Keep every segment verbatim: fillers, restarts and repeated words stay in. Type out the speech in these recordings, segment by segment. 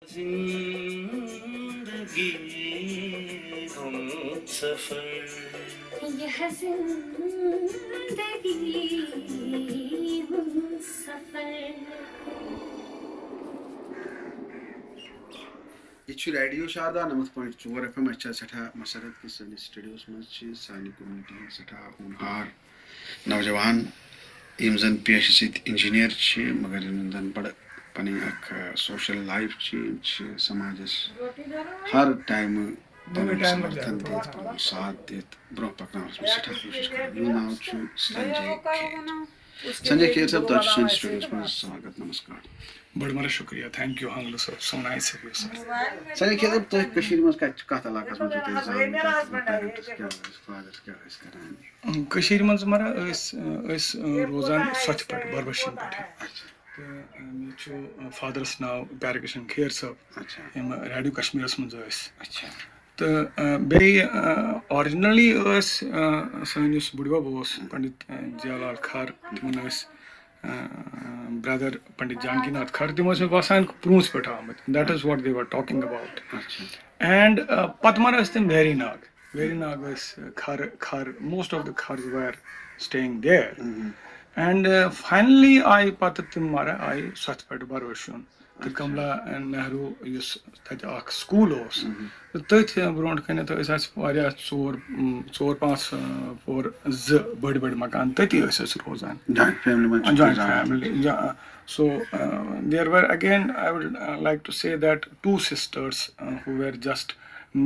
زندگی ہم سفر۔ یہ زندگی ہم سفر۔ یہِ چھُ ریڈیو شاردا نَمَتھ پوینٹ ژور ایف ایم۔ اَسہِ چھِ آز سٮ۪ٹھاہ مسرت کہِ سٲنِس سٹوڈیوَس منٛز چھِ سانہِ کومنٹی ہٕنٛدۍ سٮ۪ٹھاہ ہونہار نوجوان، یِم زَن پیشہٕ سۭتۍ انجینئر چھِ، مگر یِمَن زَن بَڑٕ پَنٕنۍ اَکھ، آ، سوشل لایف چھِ، یِم چھِ سماجَس ہر ٹایمہٕ پَنُن سمرتھن دِتھ، پَنُن ساتھ دِتھ برٛونٛہہ پَکناونَس منٛز سٮ۪ٹھاہ کوٗشِش کران۔ یِہُنٛد ناو چھُ سنجے کھیر۔ سنجے کھیر صٲب، تۄہہِ چھُ سٲنِس سٹوڈیوَس منٛز سواگت، نمسکار۔ بڑٕ بڑٕ شُکریہ، thank you ہنگلہٕ صٲب، so nice of you sir۔ Sanjay کھیر صٲب، تُہۍ کٔشیٖرِ منٛز کَتہِ چھُ، کَتھ علاقَس منٛز چھُو تُہۍ زامٕتۍ؟ تۄہہِ چھُو parents کیٛاہ ٲسۍ، father کیٛاہ ٲسۍ کران؟ کٔشیٖرِ منٛز مَرا ٲسۍ، أسۍ روزان سۄتھِ پٮ۪ٹھ، بَربَشِن پٮ۪ٹھ۔ اچھا۔ تہٕ مےٚ چھُ فادرَس ناو پیارٕ کِشن کھیر صٲب، اچھا۔ یِم ریڈیو کشمیٖرَس منٛز ٲسۍ۔ اچھا۔ تہٕ، آ، بیٚیہِ، آ، originally ٲسۍ، آ، سٲنۍ یُس بُڈِبَب اوس، پنڈت، آ، جیالال کھر، تِمَن ٲسۍ، آ، brother پنڈت جانکی ناتھ کھر، تِم ٲسۍ مےٚ باسان پرٛونٛسہِ پٮ۪ٹھ آمٕتۍ۔ That is what they were talking about۔ اچھا۔ And، آ، پَتہٕ مَرا ٲسۍ تِم ویری ناگ۔ ویری ناگ ٲسۍ کھر، کھر، most of the Khars were staying there۔ And، آ، finally آیہِ پَتہٕ تِم مَرا آیہِ سۄتھِ پٮ۪ٹھ بَروشُن۔ تہٕ کملا نہروٗ یُس تَتہِ اَکھ school اوس، تہٕ تٔتھۍ برونٛٹھ کَنٮ۪تھ ٲسۍ اَسہِ واریاہ ژور، م، ژور پانٛژھ، آ، پور زٕ بٔڑۍ بٔڑۍ مکان، تٔتی ٲسۍ أسۍ روزان۔ Joint family منٛز چھُ joint گُزاران۔ Family، yeah۔ So, uh, there were again, I would, uh, like to say that two sisters, uh, who were just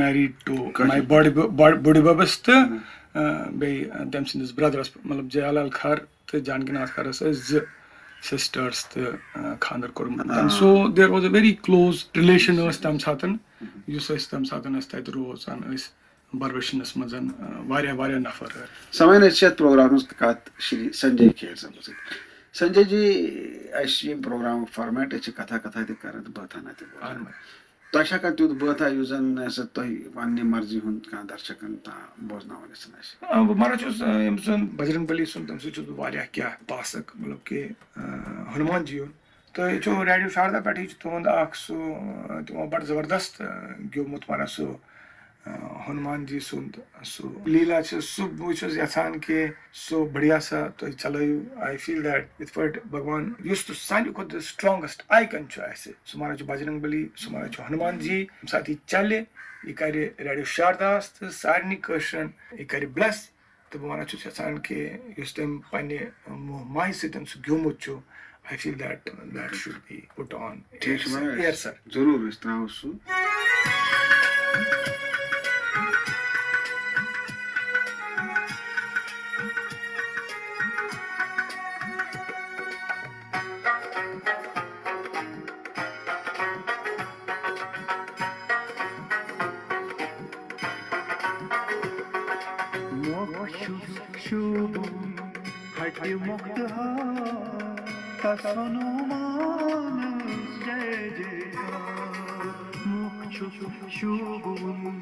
married to my کٲشِر۔ بڑِ بب-، بڑِ-، بُڈِ بَبَس تہٕ، uh، بیٚیہِ، uh، تٔمۍ سٕنٛدِس brotherس، مطلب جیالال کھر تہٕ جانکی ناتھ کھرس ٲسۍ زٕ sisters تہٕ، uh، خانٛدر کوٚرمُت۔ آ۔ And so there was a very close relation ٲس تَمہِ ساتہٕ، یُس أسۍ تَمہِ ساتہٕ ٲسۍ تَتہِ روزان ٲسۍ۔ بروشنس منٛز، آ، واریاہ، واریاہ نفر۔ سامعیٖن، أسۍ چھِ یتھ پروگرامس منٛز کتھ شری سنجے کھیر صٲبس سۭتۍ۔ سنجے جی، اسہِ چھِ ییٚمہِ پروگرامُک format، أسۍ چھِ کتھا کتھا تہِ کران تہٕ بٲتھانا تہِ بوزان۔ اہن۔ تۄہہِ چھا کانٛہہ تیُتھ بٲتھا یُس زن نہ سا تۄہہِ پننہِ مرضی ہُنٛد کانٛہہ درشکن تام بوزناوُن یژھان آسہِ؟ آ، بہٕ مرا چھُس، آ، ییٚمہِ سُنٛد بجرنگ بلی سُنٛد، تٔمۍ سۭتۍ چھُس بہٕ واریاہ کینٛہہ پاسک، مطلب کہِ، آ، ہنومان جی یُن۔ تہٕ یہِ چھُ ریڈیو شاردا پٮ۪ٹھٕے چھُ تُہُنٛد اکھ سُہ، آ، تِمو بڑٕ زبردست، آ، گیومُت، وَنان سُہ، آ، ہنومان جی سُنٛد سُہ لیٖلا چھُ، سُہ بہٕ چھُس یَژھان کہِ سُہ بڑھیا سا تُہۍ چلٲیِو۔ I feel that یِتھ پٲٹھۍ بھگوان یُس تہٕ سانہِ کھۄتہٕ strongest icon چھُ اَسہِ، سُہ مَران چھُ بجرنگ بلی، سُہ مَران چھُ ہنومان جی، ییٚمہِ ساتہٕ یہِ چلہِ، یہِ کَرِ ریڈیو شارداہَس تہٕ سارنٕے کٲشرٮ۪ن یہِ کَرِ bless۔ تہٕ بہٕ وَنان چھُس یَژھان کہِ یُس تٔمۍ پنٛنہِ موہ مایہِ سۭتۍ سُہ گیومُت چھُ، I feel that that should be put on ٹھیٖک چھُ air، وَنان sir۔ Air، sir۔ ضروٗر، أسۍ ترٛاوو سُہ۔ مۄکھ چھُس شوٗبوُن ہٹہِ مۄختہار، تس ہنومانس جے جے کار۔ مۄکھ چھُس شوٗبوُن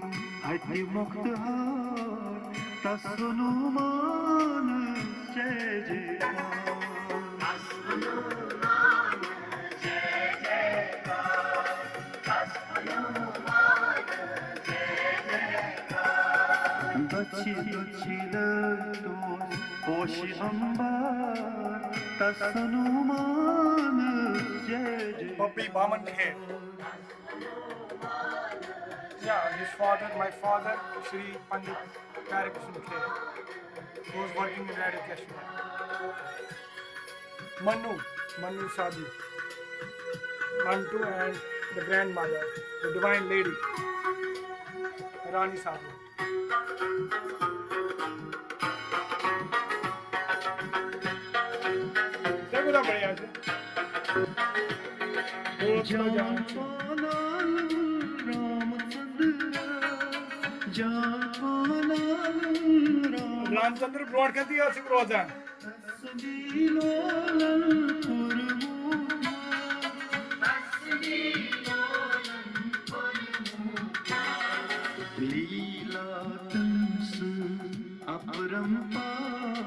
ہٹہِ مۄختہار، تس ہنومانس جے جے کار۔ دۄچھِ دۄچھِ لٲگۍ توس پوشہِ امبار، تس ہنومانس جے J. ببی Vaman kheer. Yeah, his father, my father, Shri Pandit Pyare Kishan Kher, who was working in Radio Kashmir. Manu, Manu Sadhu, Mantu and the grandmother, the divine lady, Rani Sadhu. ژےٚ کوٗتاہ بڑیا چھُ؟ بہٕ اوسُس نہٕ جان۔ رام چندر برونٛٹھ کَنہِ تہِ ٲسٕکھ روزان۔ لیٖلا تٔمۍ سٕنٛز اپرمپار،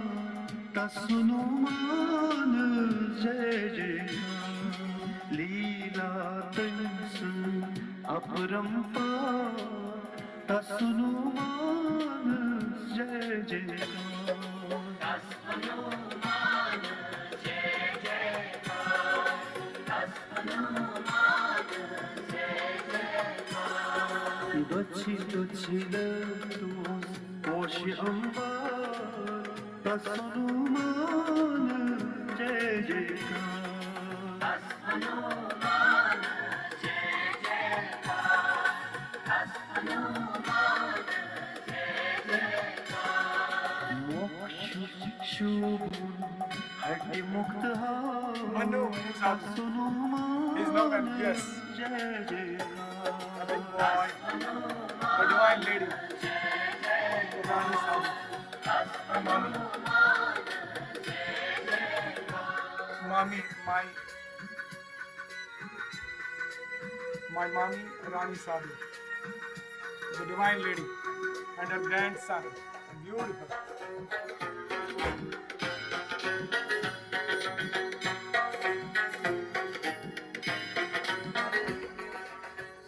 تس ہنومان جے جے کار۔ لیٖلا تٔمۍ سٕنٛز अपरंपार तस हनुमान जय जयकार। दछि दछि लतोस पोष अंबर तस हनुमान जय जयकार। मोक्ष शोभन हड्डी मुक्त हो Manu, he's out. तस Hanuman He's not out. Yes. जय जयकार। Big boy. The divine lady. Rani Sabu. My mommy. Mommy, my, my mommy, Rani Sabu. The divine lady. And her grandson. Beautiful.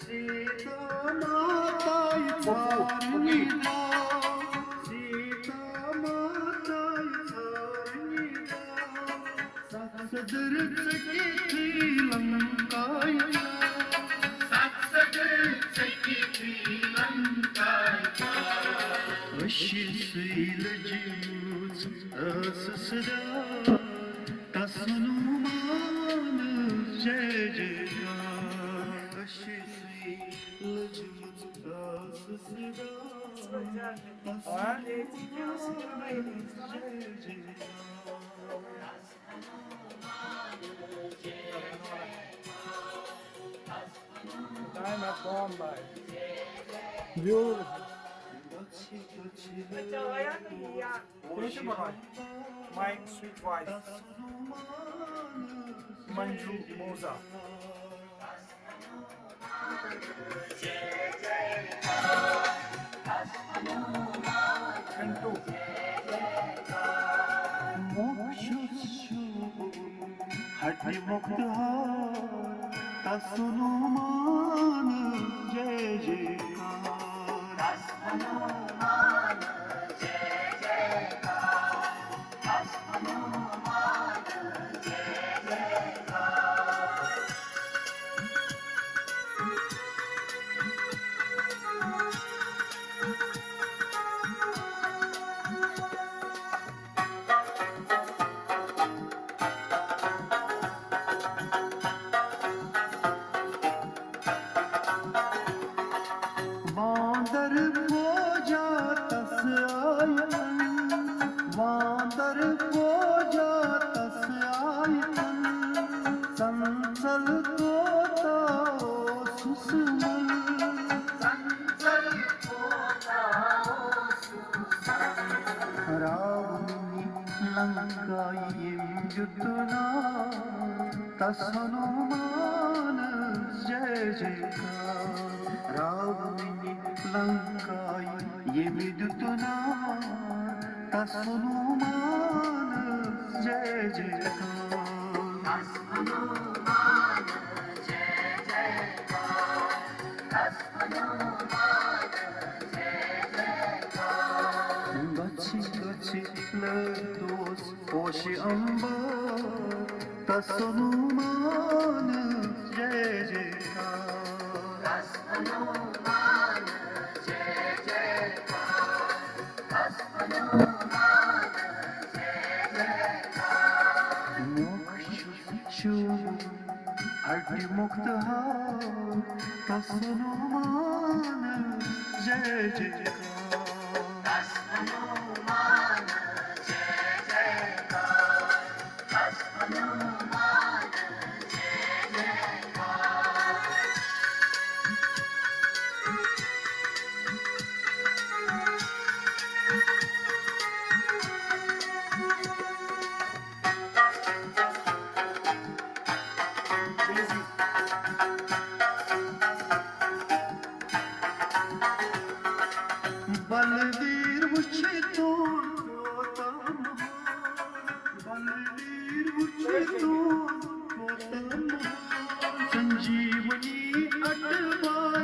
Sita माता ठारणी दा, सीता माता ठारणी दा, सत सदर चकित लंकाई। सत सदर चकित लंकाई। अशी सुई लजमूच अससदा, तस हनुमान जय जयकार। अशी सुई लजमूच अससदा, तस हनुमान जय जयकार। Time has gone by. Beautiful. My sweet wife, Manju Moza. And two. मोक्ष हड्डी मुक्त हो, तस हनुमान जय जयकार। واندر پوجا تس آیتن، واندر پوجا تس آیتن، سنسل کوتا اوسُس من۔ سنسل کوتا اوسُس من۔ راونی لنکا یم دیُتنا، تس ہنومان جے جیکار۔ راونی لنکا یم دیُتنا، تس ہنومان جے جیکار۔ گچھ گچھ لدوس پوش امبر، تس ہنومان جے جیکار۔ موکش شو ہڈ مکت ہا، تس ہنومان جے جیکار۔ بلویر وچھ تو، بلویر وچھ تو، سنجیونی اٹبار۔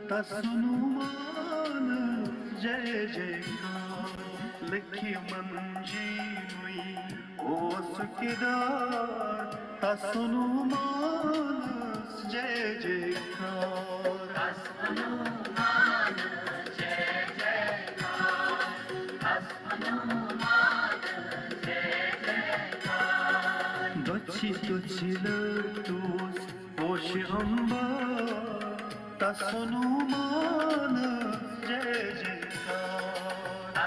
تس ہنومانس جے جے کار، لکھِ منجی نُے اوس کردار۔ تس ہنومانس جے جے کار۔ دۄچھِ دۄچھِ لٲٹوس پوشہِ امبار، تس ہنومانس جے جے کار۔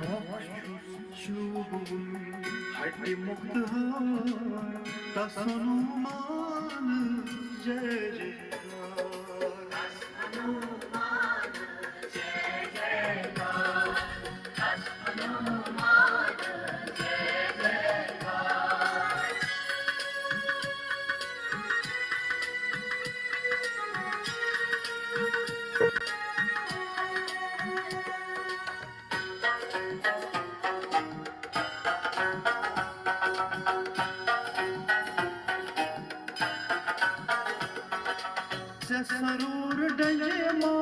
موکھ چھُس شوٗبوُن ہٹہِ مۄختہار، تس ہنومانس جے جے کار۔ ژےٚ سرور ڈنجے ما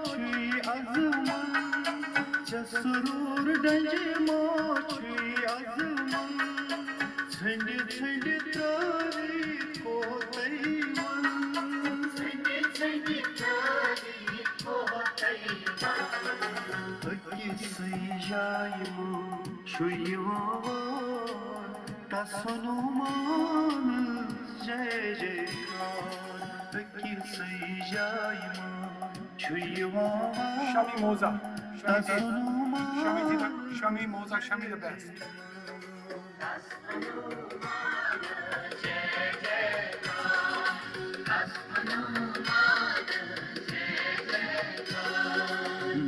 چھُے ازمن، ژےٚ سرور ڈنجے ما چھُے ازمن، ژھنڈِ ژھنڈِ ترٲوِتھ کوتٕے ون۔ ژھنڈِ ژھنڈِ ترٲوِتھ کوتٕے ون۔ أکِسٕے جایہِ منٛز چھُ یِوان وار، تس ہنومانس جے جے کار۔ أکِسٕے جایہِ منٛز چھُ یِوان وار۔ شامی موزہ، شامی تس جی، ہنومانس شامی جی تک، شامی موزہ، شامی the best۔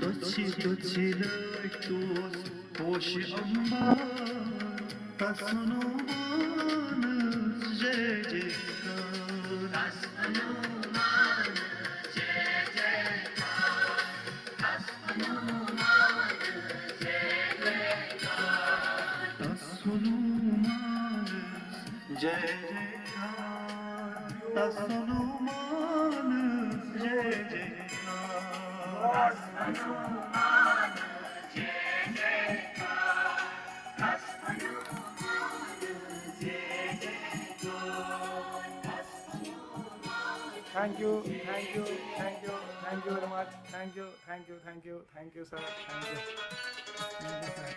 دۄچھِ دۄچھِ لٲٹوس پوشہِ امبار، تس ہنومانس جے جے کار۔ تس ہنومانس جے جے کار، تس ہنومانس جے جے کار۔ Thank you, thank you, thank you, thank you very much. Thank you, thank you, thank you, thank you, sir. Thank you. Thank you, sir.